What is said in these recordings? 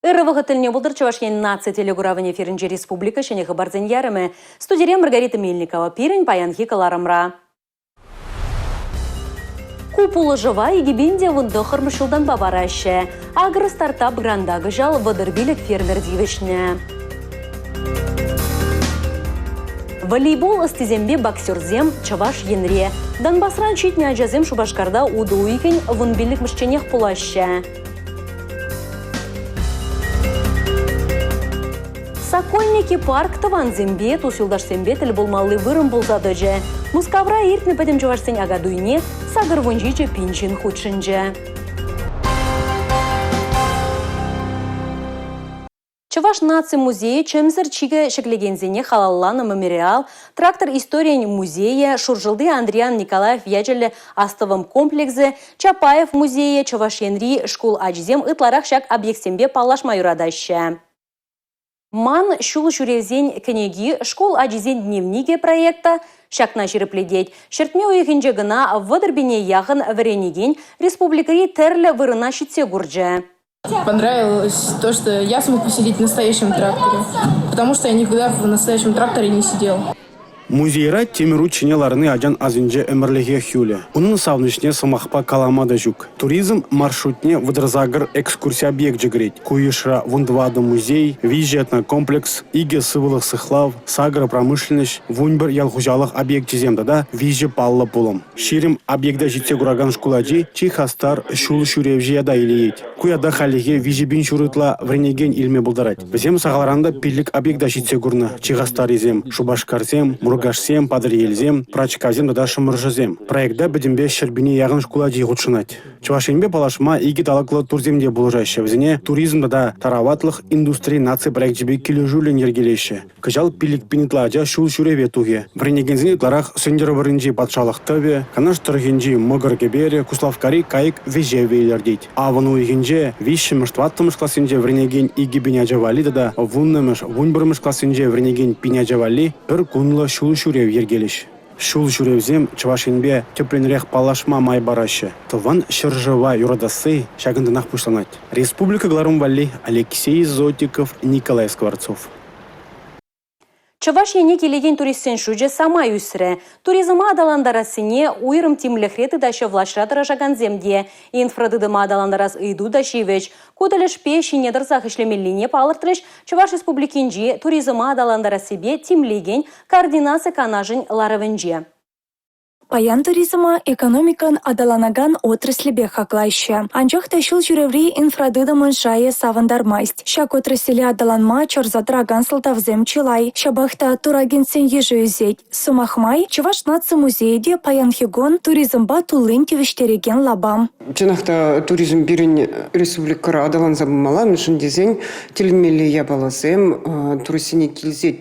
Ырӑ вӑхӑт тӗлне пултӑр Чӑваш Ен наци телекуравӗн эфирӗнче республика ҫӗнӗ хыпарсен ярӑмӗ. Студире Маргарита Мельникова пирӗн паянхи кӑларӑмра. Ку пулӑшӑва 2019 ҫултанпа параҫҫӗ. Агростартап гранта кӑҫал 35 фермер тивӗҫнӗ. Волейбол ӑстисемпе боксерсем Чӑваш Енре. Донбасран ҫитнӗ ачасем Шупашкарта утӑ уйӑхӗн 15-мӗшченех пулаҫҫӗ. Сокольники парк тӑвансемпе, тус-юлташсемпе тӗл пулмалли вырӑн пулса тӑчӗ. Мускавра иртнӗ пӗтӗм чӑвашсен Акатуйне 87 пин ҫын хутшӑнчӗ. Чӑваш наци музейӗ чӗмсӗр чикӗ ҫӗклекенсене халалланӑ мемориал, трактор историйӗн музейӗ, Шуршӑлти Андриян Николаев ячӗллӗ астӑвӑм комплексӗ, Чапаев музейӗ Чӑваш Енри шкул ачисем ытларах ҫак объектсемпе паллашма юратаҫҫӗ. Ман ҫул ҫӳревсен кӗнеки шкул ачисен дневникӗ проекта ҫакна ҫирӗплетет. Ҫӗртме уйӑхӗнче кӑна 30 пине яхӑн вӗренекен республикӑри тӗрлӗ вырӑна ҫитсе курчӗ. Понравилось то, что я смог посидеть в настоящем тракторе, потому что я никогда в настоящем тракторе не сидел. Музейра тимӗр ут ҫине ларни ачан асӗнче ӗмӗрлӗхех юлӗ. Унӑн савӑнӑҫне сӑмахпа калама та ҫук. Туризм маршрутне 38 экскурси объекчӗ кӗрет. Ку йышра 14 музей, 3 этнокомплекс, 2 сывлӑх сыхлав, сакӑр промышленноҫ, 11 ял хуҫалӑх объекчӗсем тата 3 паллӑ пулӑм. 20 объекта ҫитсе куракан шкул ачи чи хастар ҫул ҫӳревҫӗ ята илеет. Ку ята хальлӗхе 3 пин ҫур ытла вӗренекен илме пултарать. Вӗсем сахалран та 5 объекта ҫитсе курнӑ. Чи хастаррисем – Шупашкарсем, Муркашсем, Патӑрьелсем, Пӑрачкавсем тата Шӑмӑршӑсем. Проекта пӗтӗмпе 100 пине яхӑн шкул ачи хутшӑнать. Чӑваш Енпе паллашма икӗ талӑклӑ турсем те пулӑшаҫҫӗ. Вӗсене туризм тата тараватлӑх индустри наци проекчӗпе килӗшӳллӗн йӗркелеҫҫӗ. Кӑҫал 5 пин ытла ача ҫул ҫӳреве тухӗ. Вӗренекенсене ытларах Сӗнтӗрвӑрринчи патшалӑх тӑвӗ, Канаш тӑрӑхӗнчи Мӑкӑр кӗперӗ, Куславккари кайӑк вӗҫевӗ илӗртет. Авӑн уйӑхӗнче 3-мӗш-4-мӗш классенче вӗренекен 2 пин ача валли тата 10-мӗш, 11-мӗш классенче вӗренекен пин ача валли пӗр кунлӑ ҫул ҫӳрев йӗркелӗҫ. Ҫул ҫӳревсем Чӑваш Енпе тӗплӗнрех паллашма май параҫҫӗ. Тӑван ҫӗршыва юратасси ҫакӑнтанах пуҫланать. Республика кӑларӑм валли Алексей Зотиков, Николай Скворцов. Чӑваш Ене килекен туристсен шучӗ самай ӳсрӗ. Туризма аталантарассине уйрӑм тимлӗхре тытаҫҫӗ влаҫра тӑрӑшакансем те. Инфратытӑма аталантарас ыйту та ҫивӗч. Ку тӗлӗшпе ҫине тӑрсах ӗҫлемеллине палӑртрӗҫ Чӑваш Республикинчи туризма аталантарассипе тимлекен координаци канашӗн ларӑвӗнче. Паян туризма экономикӑн аталанакан отраслӗпе хаклаҫҫӗ. Анчах та ҫул ҫӳреври инфратытӑмӑн шайӗ савӑнтармасть. Ҫак отрасле аталанма чарса тӑракан сӑлтавсем чылай. Ҫапах та турагентсен йышӗ ӳсет. Сӑмах май, Чӑваш наци музейӗ те паянхи кун туризмпа туллин тивӗҫтерекен лапам. Чӑнах та туризм пирӗн республикӑра аталанса пымалла, мӗншӗн тесен тӗлӗнмелле япаласем туристсене килсе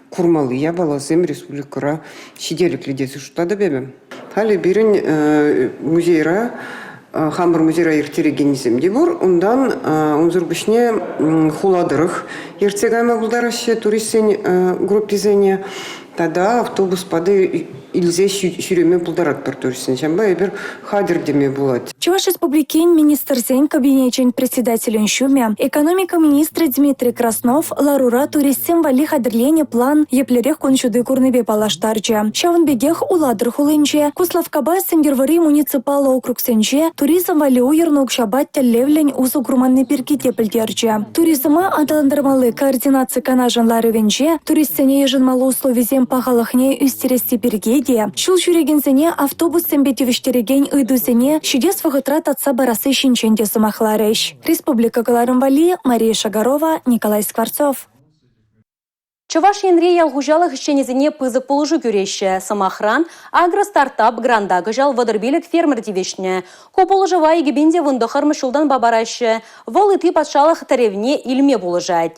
курмалли япаласем республикӑра ҫителӗклӗ тесе шутлатӑп эпӗ. Халӗ пирӗн музейра хамӑр музейра ирттерекеннисем те пур. Унтан унсӑр пуҫне хула тӑрӑх ертсе кайма пултараҫҫӗ туристсен групписене. Тата автобуспа та илсе ҫӳреме пултаратпӑр туристсен. Ҫавӑнпа эпир хатӗр теме пулать. Чӑваш Республикин Министрсен Кабинечӗн Председателӗн ҫумӗ, экономика министрӗ Дмитрий Краснов ларура туристсем валли хатӗрленӗ план еплерех кун ҫути курнипе паллаштарчӗ. Ҫавӑн пекех Улатӑр хулинче, Куславккапа Сӗнтӗрвӑрри муниципаллӑ округсенче туризм валли уйӑрнӑ укҫапа тӗллевлӗн усӑ курманни пирки те пӗлтерчӗ. Туризма аталантармалли координаци канашӗн ларӑвӗнче туристсене йышӑнмалли условисен пахалӑхне ӳстересси пирки те, ҫул ҫӳрекенсене автобуссемпе тивӗҫтерекен ыйтусене ҫитес вӑхӑтра татса парасси ҫинчен те сӑмахларӗҫ. Республика кӑларӑм валли Мария Шагарова, Николай Скворцов. Чӑваш Енре ял хуҫалӑх ӗҫченӗсене пысӑк пулӑшу кӳреҫҫӗ. Сӑмахран, «Агростартап» гранта кӑҫал 35 фермер тивӗҫнӗ. Ку пулӑшӑва 2019 ҫултанпа параҫҫӗ. Вӑл ытти патшалӑх тӗревне илме пулӑшать.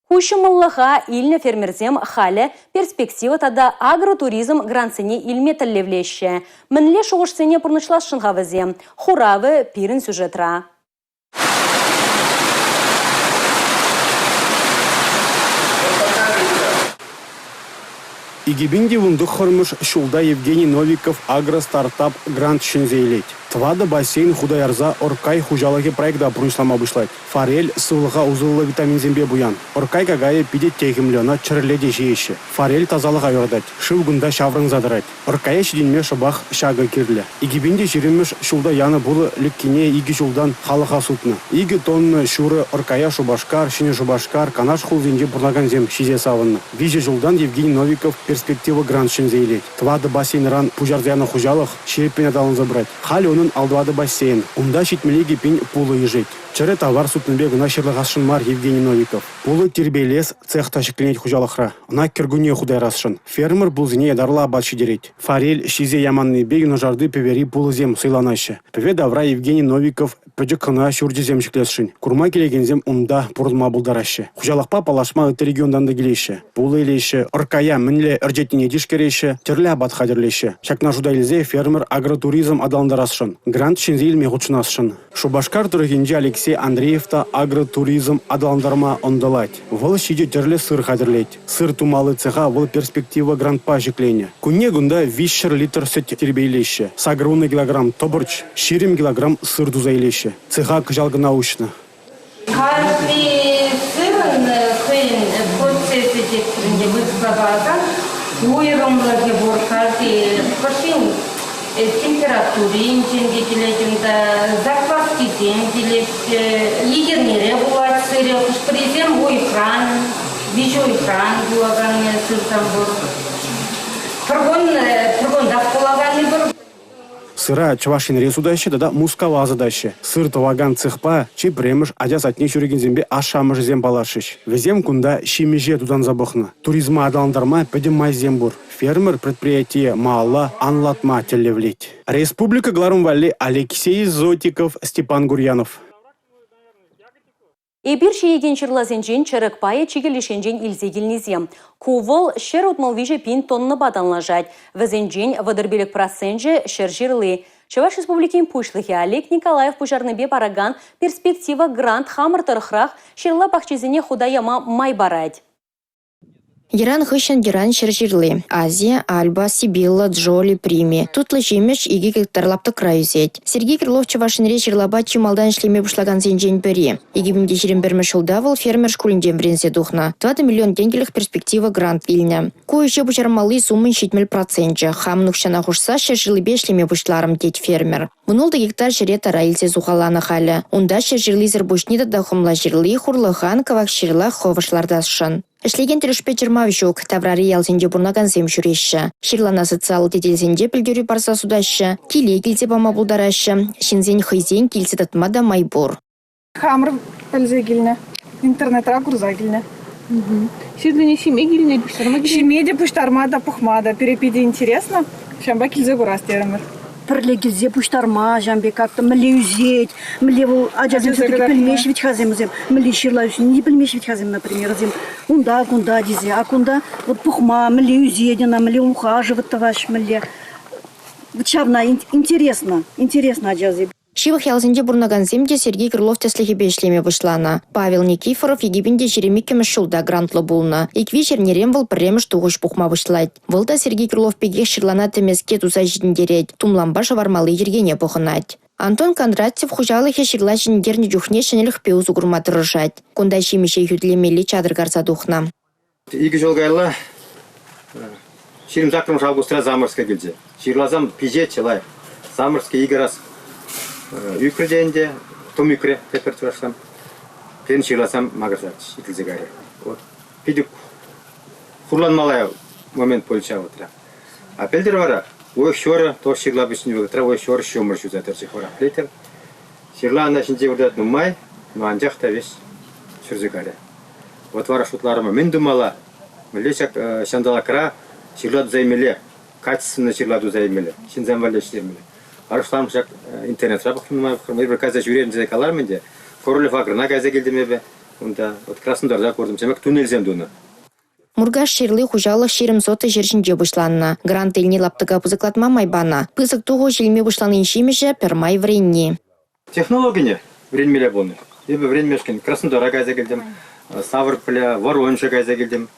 Ку ҫӑмӑллӑха илнӗ фермерсем халӗ перспектива тата агротуризм грантсене илме тӗллевлеҫҫӗ. Мӗнле шухӑшсене пурнӑҫласшӑн-ха вӗсем? Хуравӗ пирӗн сюжетра. 2019-мӗш ҫулта Евгений Новиков «Агростартап» грант ҫӗнсе илет. Тӑватӑ бассейн хута ярса «Ӑркай хуҫалӑхӗ» проекта пурнӑҫлама пуҫлать. Форель сывлӑха усӑллӑ витаминсемпе пуян. Ӑркай какайӗ питӗ техӗмлӗ, ӑна чӗрӗлле те ҫиеҫҫӗ. Форель тасалӑха юратать. Шыв кунта ҫаврӑнса тӑрать. Ӑркая ҫитӗнме шӑпах ҫакӑ кирлӗ. 2020-мӗш ҫулта янӑ пулӑ лӗккине икӗ ҫултан халӑха сутнӑ. 2 тонна ҫурӑ ӑркая Шупашкар, Ҫӗнӗ Шупашкар, Канаш хулисенче пурӑнакансем ҫисе савӑннӑ. Виҫӗ ҫултан Евгений Новиков «Перспектива» грант ҫӗнсе илет. Тӑватӑ бассейнран пуҫарса янӑ хуҫалӑх ҫирӗппӗн аталанса пырать. Халӗ унӑн 54 бассейн. Унта 72 пин пулӑ ишет. Чӗрӗ тавар сутнипе кӑна ҫырлахасшӑн мар Евгений Новиков. Пулӑ тирпейлес цех та ҫӗкленет хуҫалӑхра. Ӑна кӗркунне хута ярасшӑн. Фермер пулӑсене ятарлӑ апат ҫитерет. Форель ҫисе яманнипе юнашарти пӗвери пулӑсем сӑйланаҫҫӗ. Пӗве тавра Евгений Новиков пӗчӗк хӑна ҫурчӗсем ҫӗклесшӗн. Курма килекенсем унта пурӑнма пултараҫҫӗ. Хуҫалӑхпа паллашма ытти регионтан та килеҫҫӗ. Пулӑ илеҫҫӗ, ӑркая мӗнле ӗрчетнине тишкереҫҫӗ, тӗрлӗ апат хатӗрлеҫҫӗ. Ҫакна шута илсе фермер агротуризм аталантарасшӑн, грант ҫӗнсе илме хутшӑнасшӑн. Шупашкар тӑрӑхӗнчи Алексей Андреев та агротуризм аталантарма ӑнтӑлать. Вӑл ҫичӗ тӗрлӗ сыр хатӗрлет. Сыр тумалли цеха вӑл «Перспектива» грантпа ҫӗкленӗ. Кунне кунта 300 литр сӗт тирпейлеҫҫӗ, 80 килограмм тӑпӑрч, 20 килограмм сыр туса илеҫҫӗ. Цеха кӑҫал кӑна уҫнӑ. Кашни сырӑн хӑйӗн процесӗ тетпӗр вырӑсла каласан, уйрӑмлӑхӗ пур. Каждый хӑшин температуринчен те килет унта, закваскисем килеҫҫӗ. Икернере пулать сырӗ, хӑш-пӗрисем уйӑхран, виҫ уйӑхран пулакан сырсем пур. Пӗр кун, пӗр кунтах пулаканни пур. Сыра Чӑваш Енре сутаҫҫӗ тата Мускава ӑсатаҫҫӗ. Сыр тӑвакан цехпа чи пӗрремӗш ача садне ҫӳрекенсемпе ашшӗ-амӑшӗсем паллашрӗҫ. Вӗсем кунта ҫимӗҫе тутанса пӑхнӑ. Туризма аталантарма пӗтӗм майсем пур. Фермер предприятие малалла анлӑлатма тӗллевлет. Республика кӑларӑм валли Алексей Зотиков, Степан Гурьянов. Эпир ҫиекен ҫырласенчен чӗрӗк пайӗ чикӗ леш енчен илсе килнисем. Ку вӑл 163 пин тоннӑпа танлашать. Вӗсенчен 35 проценчӗ – ҫӗр ҫырли. Чӑваш Республикин Пуҫлӑхӗ Олег Николаев пуҫарнипе паракан «Перспектива» грант хамӑр тӑрӑхрах ҫырла пахчисене хута яма май парать. Йӑран хыҫҫӑн йӑран ҫӗр ҫырли. Азия, Альба, Сибилла, Джоли, Прими. Тутлӑ ҫимӗҫ 2 гектар лаптӑкра ӳсет. Сергей Крылов Чӑваш Енре ҫырлапа чи малтан ӗҫлеме пуҫлакансенчен пӗри. 2021 ҫулта вӑл фермер шкулӗнчен вӗренсе тухнӑ. 4 миллион тенкӗлӗх перспектива грант илнӗ. Ку ӗҫе пуҫармалли суммӑн 70 проценчӗ. Хамӑн укҫана хушса ҫӗр ҫырлипе ӗҫлеме пуҫларӑм, тет фермер. 16 гектар ҫӗре тара илсе сухаланӑ халӗ. Унта ҫӗр ҫырлисӗр пуҫне тата хӑмла ҫырли, хурлӑхан, кӑвак ҫырла, хӑвӑш лартасшӑн. Ӗҫлекен тӗлӗшпе чӑрмав ҫук, таврари ялсенче пурӑнакансем ҫӳреҫҫӗ. Ҫырлана социаллӑ тетелсенче пӗлтерӳ парса сутаҫҫӗ, киле килсе пама пултараҫҫӗ. Ҫынсен хӑйсен килсе татма та май пур. Хамӑр пӗлсе килнӗ, интернетра курса килнӗ. Ҫырлине ҫиме килнӗ, пуҫтарма килнӗ? Ҫиме те, пуҫтарма та, пӑхма та. Пире питӗ интересно, ҫавӑнпа килсе курас терӗмӗр. Пӗрле килсе пуҫтарма ҫавӑн пек как-то мӗнле ӳсет, мӗнле вӑл ачасем все-таки пӗлмеҫҫӗ вӗт-ха вӗсем, мӗнле ҫырла ӳснине пӗлмеҫҫӗ вӗт-ха например, вӗсем унта, кунта тесе, а кунта вот пӑхма, мӗнле ӳсет ӑна, мӗнле ухаживать тӑваҫ, мӗнле. Вот ҫавна интересно, интересно ачасем. Ҫывӑх ялсенче пурӑнакансем те Сергей Крылов тӗслӗхӗпе ӗҫлеме пуҫланӑ. Павел Никифоров 2022-мӗш ҫулта грантлӑ пулнӑ. Ик-виҫ эрнерен вӑл пӗрремӗш тухӑҫ пухма пуҫлать. Вӑл та Сергей Крылов пекех ҫырлана тӗмеске туса ҫитӗнтерет, тумлампа шӑвармалли йӗркене пӑхӑнать. Антон Кондратьев хуҫалӑхӗ ҫырла ҫитӗнтернӗ чухне ҫӗнӗлӗхпе усӑ курма тӑрӑшать. Кунта ҫимӗҫе хӳтӗлемелли чатӑр карса тухнӑ. Икӗ ҫул каялла 28 августра Заморская килчӗ. Ҫырласам пиҫетчӗ лайӑх. Заморский икӗ раз ӳкрӗ те ӗнтӗ, тум ӳкрӗ тепӗр чӑвашсем. Пирӗн ҫырласам макӑрса итлесе кайрӗ. Вот питӗ хурланмалла момент пулчӗ ҫав вӑхӑтра. А пӗлтӗр вара уйӑх ҫурӑ, то ҫырла пиҫнӗ вӑхӑтра уйӑх ҫурӑ ҫумӑр ҫуса тӑчӗ хурах литр. Ҫырла ана ҫинче выртать нумай, но анчах та веҫ ҫурсе кайрӗ. Вот вара шутларӑм, мӗн тумалла? Мӗнле ҫак ҫанталӑкра ҫырла туса илмелле, качественнӑй ҫырла туса илмелле, ҫынсем валли ӗҫлемелле. Арӑслан ҫак интернетра пӑхнӑ нумай пӑхрӑм. Эпир кайса ҫӳрерӗм тесе каларӑм ӗнтӗ. Королев Агрӑна кайса килтӗм эпӗ. Унта вот Краснодарта куртӑм, ҫамрӑк туннельсем тунӑ. Муркаш ҫырли хуҫалӑх 20 сотый ҫӗр ҫинче пуҫланнӑ. Грант илни лаптӑка пысӑклатма май панӑ. Пысӑк тухӑҫ илме пуҫланин ҫимӗҫӗ пӗрмай вӗренни. Технологине вӗренмелле пулнӑ. Эпӗ вӗренмешкӗн Краснодара кайса килтӗм, Ставрополя, Воронежа кайса килтӗм.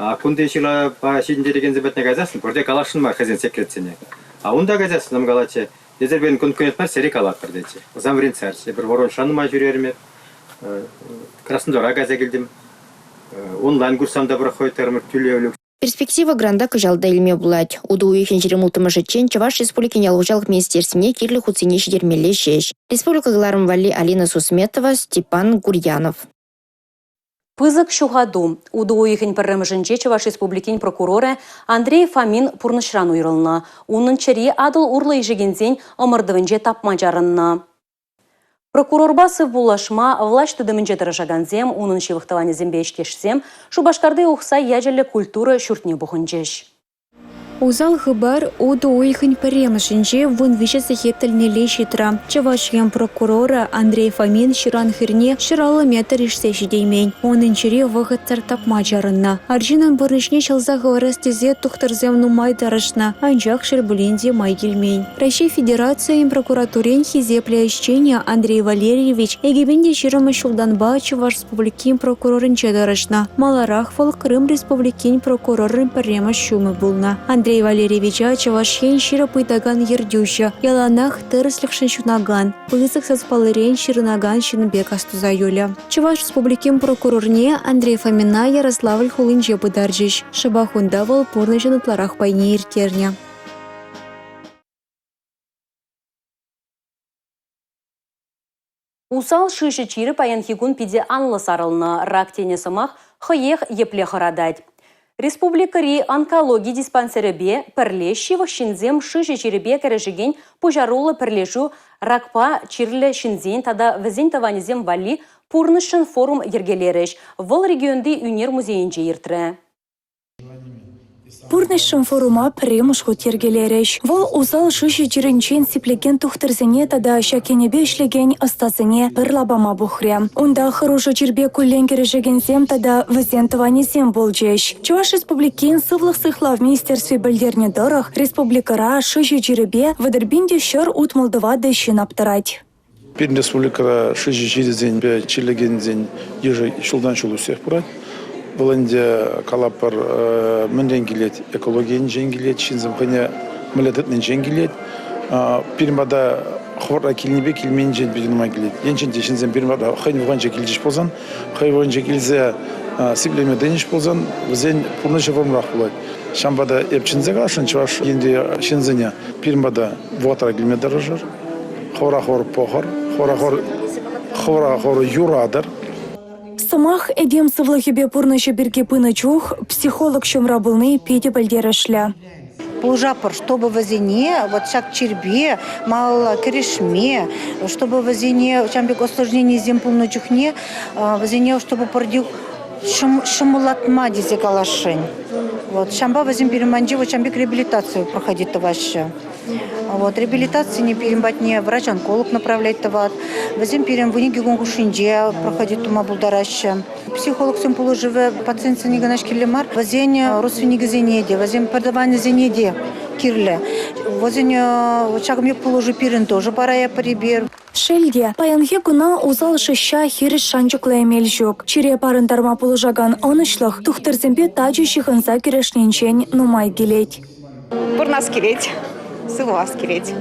А кунти ҫырлапа ҫитӗнтерекенсем патне кайсассӑн пурте каласшӑн мар хӑйсен секретсене. А унта кайсассӑн нам калатчӗ, эсир пирӗн конкурент мар, сире калатпӑр тетчӗ. Ӑсам вӗрентсе Эпир Воронежра нумай ҫӳрерӗмӗр. Краснодара кайса килтӗм. Онлайн курссам та проходит тӳлевлӗ. Перспектива гранта кӑҫал та илме пулать. Утӑ уйӑхӗн 26-мӗшӗччен Чӑваш Республикин ял хуҫалӑх министерствине кирлӗ хутсене ҫитермелле ҫеҫ. Республика кӑларӑм валли Алина Сусметова, Степан Гурьянов. Пысӑк ҫухату. Утӑ уйӑхӗн пӗрремӗшӗнче Чӑваш Республикин прокурорӗ Андрей Фомин пурнӑҫран уйрӑлнӑ. Унӑн чӗри Атӑл урлӑ ишекенсен ӑмӑртӑвӗнче тапма чарӑннӑ. Прокурорпа сывпуллашма влаҫ тытӑмӗнче тӑрӑшакансем, унӑн ҫывӑх тӑванӗсемпе ӗҫтешсем Шупашкарти Ухсай ячӗллӗ культура ҫуртне пухӑнчӗҫ. Усал хыпар утӑ уйӑхӗн пӗрремӗшӗнче 13 сехет тӗлнелле ҫитрӗ. Чӑваш Ен прокурорӗ Андрей Фомин ҫыран хӗрне 150 метр ишсе ҫитеймен. Унӑн чӗри вӑхӑтсӑр тапма чарӑннӑ. Арҫыннӑн пурнӑҫне ҫӑлса хӑварас тесе тухтӑрсем нумай тӑрӑшнӑ, анчах шел пулин те май килмен. Раҫҫей Федерацийӗн прокуратурин хисеплӗ ӗҫченӗ Андрей Валерьевич 2020 ҫултанпа Чӑваш Республикин прокурорӗнче тӑрӑшнӑ. Маларах вӑл Крым Республикин прокурорӗн пӗрремӗш ҫумӗ пулнӑ. Андрей Валерьевича Чӑваш Ен ҫирӗп ыйтакан ертӳҫӗ, яланах тӗрӗслӗхшӗн ҫунакан, пысӑк саспаллирен ҫырӑнакан ҫын пек астуса юлӗ. Чӑваш Республикин прокурорне Андрей Фомина Ярославль хулинче пытарчӗҫ. Шӑпах унта вӑл пурнӑҫӑн ытларах пайне ирттернӗ. Усал шыҫӑ чирӗ паянхи кун питӗ анлӑ сарӑлнӑ. Рак тенӗ сӑмах хӑех епле хӑратать. Республикӑри онкологи диспансерӗпе пӗрле ҫывӑх ҫынсем шыҫӑ чирӗпе кӗрешекен пуҫаруллӑ пӗрлешӳ ракпа чирлӗ ҫынсен тата вӗсен тӑванӗсем валли пурнӑҫшӑн форум йӗркелерӗҫ. Вӑл регионти ӳнер музейӗнче иртрӗ. Пурнӑҫшӑн форума пӗрремӗш хут йӗркелерӗҫ. Вӑл усал шыҫӑ чирӗнчен сиплекен тухтӑрсене тата ҫак енӗпе ӗҫлекен ӑстасене пӗр лапама пухрӗ. Унта хӑрушӑ чирпе куллен кӗрешекенсем тата вӗсен тӑванӗсем пулчӗҫ. Чӑваш Республикин Сывлӑх сыхлав министерстви пӗлтернӗ тӑрӑх, республикӑра шыҫӑ чирӗпе 31 164 ҫын аптӑрать. Пирӗн республикӑра шыҫӑ чирӗсемпе чирлекенсен йышӗ ҫултан ҫул ӳссех пырать. Вӑл ӗнтӗ, калӑпӑр, мӗнрен килет? Экологи енчен килет, ҫынсем хӑйне мӗнле тытнинчен килет. Пирӗн пата хӑвӑртра килнипе килменнинчен питӗ нумай килет. Енчен те ҫынсем пирӗн пата хӑйӗн вӑхӑтӗнче килчӗҫ пулсан, хӑй вӑхӑтӗнче килсе сиплеме тӑнӗҫ пулсан, вӗсен пурнӑҫӗ вӑрӑмрах пулать. Ҫавӑнпа та эп чӗнсе каласшӑн Чӑваш Енри ҫынсене пирӗн пата вӑхӑтра килме тӑрӑшӑр. Хӑвӑра-хӑвӑр пӑхӑр, хӑвӑра-хӑвӑр юратӑр. Сӑмах этем сывлӑхӗпе пурнӑҫӗ пирки пынӑ чух психолог ҫумра пулни питӗ пӗлтерӗшлӗ. Пулӑшатпӑр, чтобы вӗсене вот ҫак чирпе малалла кӗрешме, чтобы вӗсене ҫавӑн пек осложненисем пулнӑ чухне вӗсене чтобы пӗртик ҫӑмӑллатма тесе каласшӑн. Вот ҫавӑнпа вӗсем пирӗн патӗнче вот ҫавӑн пек реабилитаци проходить тӑваҫҫӗ. Вот, реабилитацине пирӗн патне врач-онколог направлять тӑвать. Вӗсем пирӗн 12 кун хушшинче проходить тума пултараҫҫӗ. Психологсен пулӑшӑвӗ пациентсене кӑна кирлӗ мар, вӗсен родственникӗсене те, вӗсен пӗртӑванӗсене те кирлӗ. Вӗсен ҫакӑн пек пулӑшу пирӗн тоже параятпӑр эпир. Шел те, паянхи куна усал шыҫҫа хирӗҫ шанчӑклӑ эмел ҫук. Чире парӑнтарма пулӑшакан ӑнӑҫлӑх тухтӑрсемпе тачӑ ҫыхӑнса кӗрешнинчен нумай килет. Пурӑнас килет, сывлас килет.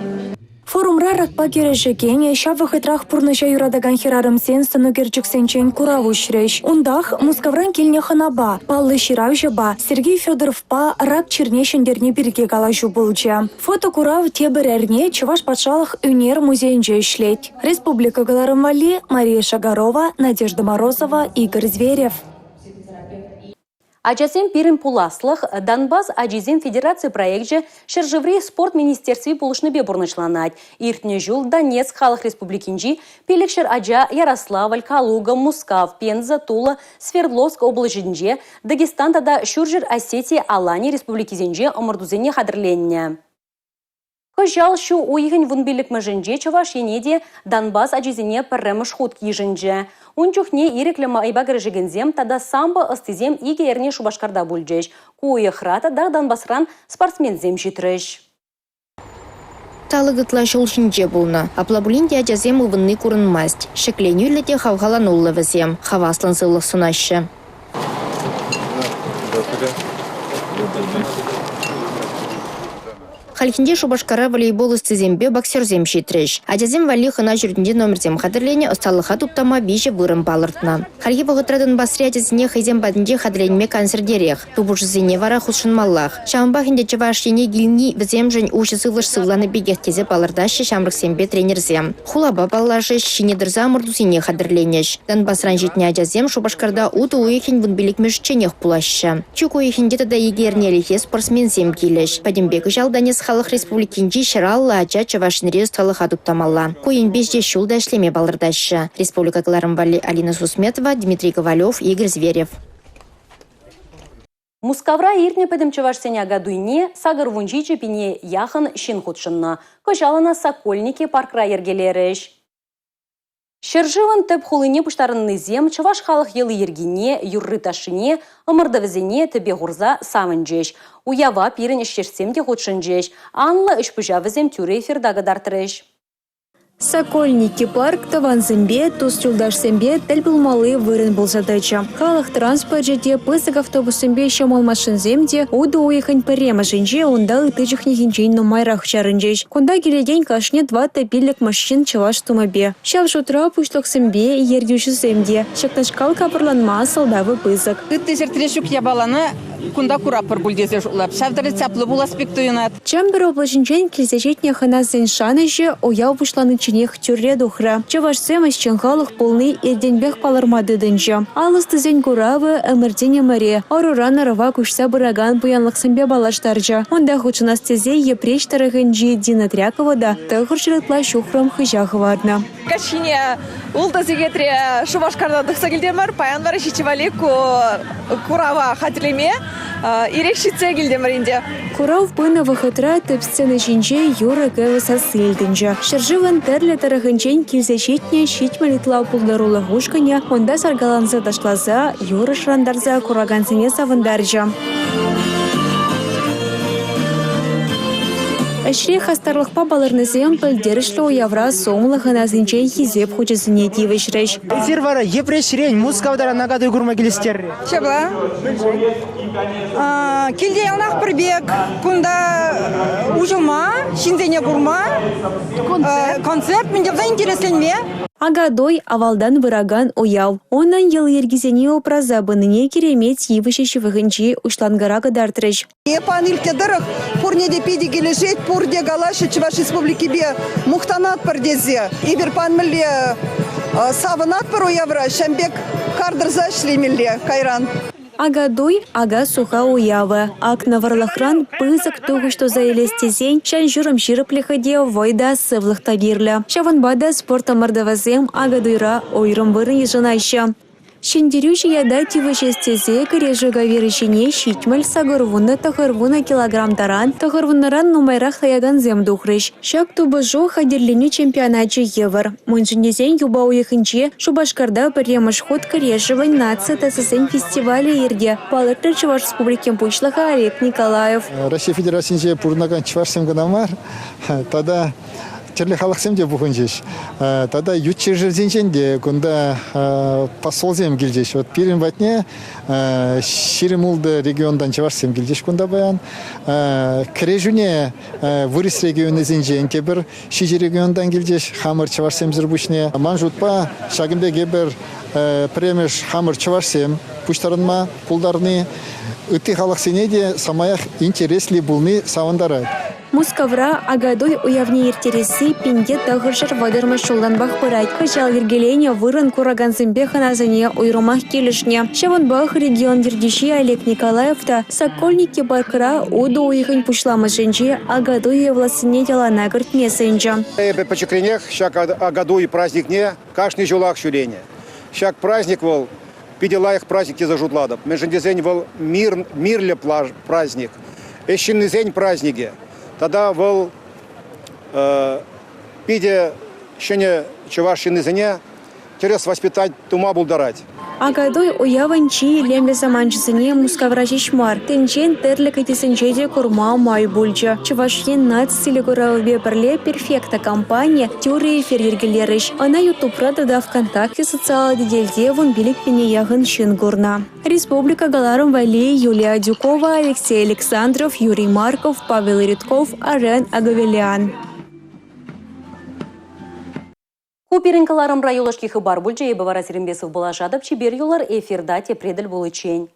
Форумра ракпа кӗрешекен, ҫав вӑхӑтрах пурнӑҫа юратакан хӗрарӑмсен сӑнӳкерчӗксенчен курав уҫрӗҫ. Унтах Мускавран килнӗ хӑнапа, паллӑ ҫыравҫӑпа Сергей Федоровпа рак чирне ҫӗнтерни пирки калаҫу пулчӗ. Фотокурав тепӗр эрне Чӑваш патшалӑх ӳнер музейӗнче ӗҫлет. Республика кӑларӑм валли Мария Шагарова, Надежда Морозова, Игорь Зверев. Ачасем пирӗн пуласлӑх Донбасс ачисен федераци проекчӗ ҫӗршыври спорт министерстви пулӑшнипе пурнӑҫланать. Иртнӗ ҫул Донецк Халӑх Республикинчи 500 ача Ярославль, Калуга, Мускав, Пенза, Тула, Свердловск облаҫӗнче, Дагестан тата Ҫурҫӗр Осети, Алани республикисенче ӑмӑртусене хатӗрленнӗ. Кӑҫал ҫу уйӑхӗн 15-мӗшӗнче Чӑваш Ене те Донбасс ачисене пӗрремӗш хут йышӑнчӗ. Ун чухне ирӗклӗ майпа кӗрешекенсем тата самбо ӑстисем икӗ эрне Шупашкарта пулчӗҫ. Ку уйӑхра тата Донбасран спортсменсем ҫитрӗҫ. Талӑк ытла ҫул ҫинче пулнӑ. Апла пулин те ачасем ывӑнни курӑнмасть. Ҫӗкленӳллӗ те хавхалануллӑ вӗсем, хаваслӑн сывлӑх сунаҫҫӗ. Здравствуйте. Хальхинче Шупашкара волейбол ӑстисемпе боксерсем ҫитрӗҫ. Ачасем валли хӑна ҫуртӗнче номерсем хатӗрленӗ, ӑсталӑха туптама виҫӗ вырӑн палӑртнӑ. Хальхи вӑхӑтра Донбасри ачасене хӑйсем патӗнче хатӗрленме кансӗртерех. Тупӑшусене вара хутшӑнмаллах. Ҫавӑнпах ӗнтӗ Чӑваш Ене килни вӗсемшӗн уҫӑ сывлӑш сывланӑ пекех тесе палӑртаҫҫӗ ҫамрӑксемпе тренерсем. Хулапа паллашӗҫ, ҫине тӑрса ӑмӑртусене хатӗрленӗҫ. Донбасран ҫитнӗ ачасем Шупашкарта утӑ уйӑхӗн 15-мӗшӗчченех пулаҫҫӗ. Чӳк уйӑхӗнче тата икӗ эрнелӗхе спортсменсем килӗҫ. Пӗтӗмпе кӑҫал Донецк Халӑх Республикинчи 150 ача Чӑваш Енре ӑсталӑха туптамалла. Ку енпе ҫитес ҫул та ӗҫлеме палӑртаҫҫӗ. Республика кӑларӑм валли Алина Сусметова, Дмитрий Ковалев, Игорь Зверев. Мускавра иртнӗ пӗтӗм чӑвашсен Акатуйне 87 пине яхӑн ҫын хутшӑннӑ. Кӑҫал ӑна Сокольники паркра йӗркелерӗҫ. Ҫӗршывӑн тӗп хулине пуҫтарӑннисем чӑваш халӑх йӑли-йӗркине, юрри-ташшине, ӑмӑртӑвӗсене тӗпе хурса савӑнчӗҫ. Уява пирӗн ӗҫтешсем те хутшӑнчӗҫ. Анлӑ ӗҫ-пуҫа вӗсем тӳрӗ эфирта кӑтартрӗҫ. Сокольники парк тӑвансемпе, тус-юлташсемпе тӗл пулмалли вырӑн пулса тӑчӗ. Халӑх транспорчӗ те, пысӑк автобуссемпе ҫӑмӑл машинсем те утӑ уйӑхӗн пӗрремӗшӗнче унта ытти чухнехинчен нумайрах чарӑнчӗҫ. Кунта килекен кашни 4-5-мӗш ҫын чӑваш тумӗпе. Ҫав шутра пуҫлӑхсемпе ертӳҫӗсем те. Ҫакнашкал капӑрланма сӑлтавӗ пысӑк. Ытти ҫӗртре ҫук япалана кунта куратпӑр пуль тесе шутлап. Ҫав тери чаплӑ пулас пек туйӑнать. Чӗмпӗр облаҫӗнчен килсе ҫитнӗ хӑнасен шанӑҫӗ уяв пуҫланичченех тӳрре тухрӗ. Чӑвашсем ӗҫчен халӑх пулни иртенпех палӑрма тытӑнчӗ. Ал ӑстисен куравӗ ӗмӗртен ӗмӗре, ӑруран ӑрӑва куҫса пыракан пуянлӑхсемпе паллаштарчӗ. Унта хутшӑнас тесе Йӗпреҫ тӑрӑхӗнчи Дина Трякова та 900 ытла ҫухрӑм хыҫа хӑварнӑ. Каҫхине ултӑ сехетре Шупашкартан тухса килтӗмӗр. Паян вара ҫиччӗ валли ку курава хатӗрлеме ирех ҫитсе килтӗмӗр ӗнтӗ. Курав пынӑ вӑхӑтра тӗп сцена ҫинче юрӑ-кӗвӗ сасси илтӗнчӗ. Ҫӗршывӑн тӗрлӗ тӑрӑхӗнчен килсе ҫитнӗ 70 ытла пултарулӑх ушкӑнӗ унта саркаланса ташласа, юрӑ шӑрантарса куракансене савӑнтарчӗ. Ӗҫре хастарлӑхпа палӑрнисем пӗлтерӗшлӗ уявра сумлӑ хӑнасенчен хисеп хучӗсене тивӗҫрӗҫ. Эсир вара Йӗпреҫрен Мускав таран Акатуй курма килӗштернӗ. Ҫапла. Килте яланах пӗр пек. Кунта уҫӑлма, ҫынсене курма, концерт мӗн те пулсан интересленме. Акатуй – авалтан пыракан уяв. Унӑн йӑли-йӗркисене упраса пынине Киремет йывӑҫӗ ҫывӑхӗнчи уҫланкӑра кӑтартрӗҫ. Эп ан илтнӗ тӑрӑх пурне те питӗ килӗшет, пурте калаҫҫӗ Чӑваш Республикипе мухтанатпӑр тесе. Эпир пан мӗнле савӑнатпӑр уявра, ҫавӑн пек кар тӑрса ӗҫлемелле кайран. Акатуй – ака-суха уявӗ. Акнӑ вӑрлӑхран пысӑк тухӑҫ туса илес тесен ҫан-ҫурӑм ҫирӗплӗхӗ те, вӑй та, сывлӑх та кирлӗ. Ҫавӑнпа та спорт ӑмӑртӑвӗсем Акатуйра уйрӑм вырӑн йышӑнаҫҫӗ. Ҫӗнтерӳҫӗ ята тивӗҫес тесе кӗрешӳ кавирӗ ҫине 70, 80, 90 килограмм таран, 90-ран нумайрах таякансем тухрӗҫ. Ҫак тупӑшу хатӗрленӳ чемпионачӗ евӗр. Мӗншӗн тесен юпа уйӑхӗнче Шупашкарта пӗрремӗш хут кӗрешӗвӗн наци тӗсӗсен фестивалӗ иртӗ, палӑртрӗ Чӑваш Республикин Пуҫлӑхӗ Олег Николаев. Раҫҫей Федерацийӗнче пурӑнакан чӑвашсем кӑна мар, тата тӗрлӗ халӑхсем те пухӑнчӗҫ. Тата ют ҫӗршывсенчен те кунта посолсем килчӗҫ. Вот пирӗн патне 26 регионтан чӑвашсем килчӗҫ кунта паян. Кӗрешӳне вырӑс регионӗсенчен те пӗр ҫичӗ регионтан килчӗҫ хамӑр чӑвашсемсӗр пуҫне. Ман шутпа, ҫакӑн пек эпир пӗрремӗш хамӑр чӑвашсем пуҫтарӑнма пултарни ытти халӑхсене те самаях интересли пулни савӑнтарать. Мускавра Акатуй уявне ирттересси 1930-мӗш ҫултанпах пырать. Кӑҫал йӗркеленӗ вырӑн куракансемпе хӑнасене уйрӑмах килӗшнӗ. Ҫавӑнпах регион ертӳҫи Олег Николаев та Сокольники паркра утӑ уйӑхӗн пуҫламӑшӗнче Акатуй уявлассине йӑлана кӗртме сӗнчӗ. Эпӗ пӗчӗкренех ҫак Акатуй праздникне кашни ҫулах ҫӳренӗ. Ҫак праздник вӑл питӗ лайӑх праздник тесе шутлатӑп. Мӗншӗн тесен вӑл мир, мирлӗ праздник, ӗҫ ҫыннисен праздникӗ. Тата вӑл питӗ ҫӗнӗ чӑваш ҫыннисене тӗрӗс воспитать тума пултарать. Акатуй уявӑн чи илемлӗ саманчӗсене Мускавра ҫеҫ мар, тӗнчен тӗрлӗ кӗтесӗнче те курма май пулчӗ. Чӑваш Ен наци телекуравӗпе пӗрле «Перфекта» компани тӳрӗ эфир йӗркелерӗҫ. Ӑна Ютубра тата ВКонтакте социаллӑ тетелте 15 пине яхӑн ҫын курнӑ. Республика кӑларӑм валли Юлия Адюкова, Алексей Александров, Юрий Марков, Павел Редков, Арен Аговелян. Ку пирӗн кӑларӑмра юлашки хыпар пулчӗ. Эпӗ вара сирӗнпе сывпуллашатӑп. Чипер юлӑр, эфирта тепре тӗл пуличчен.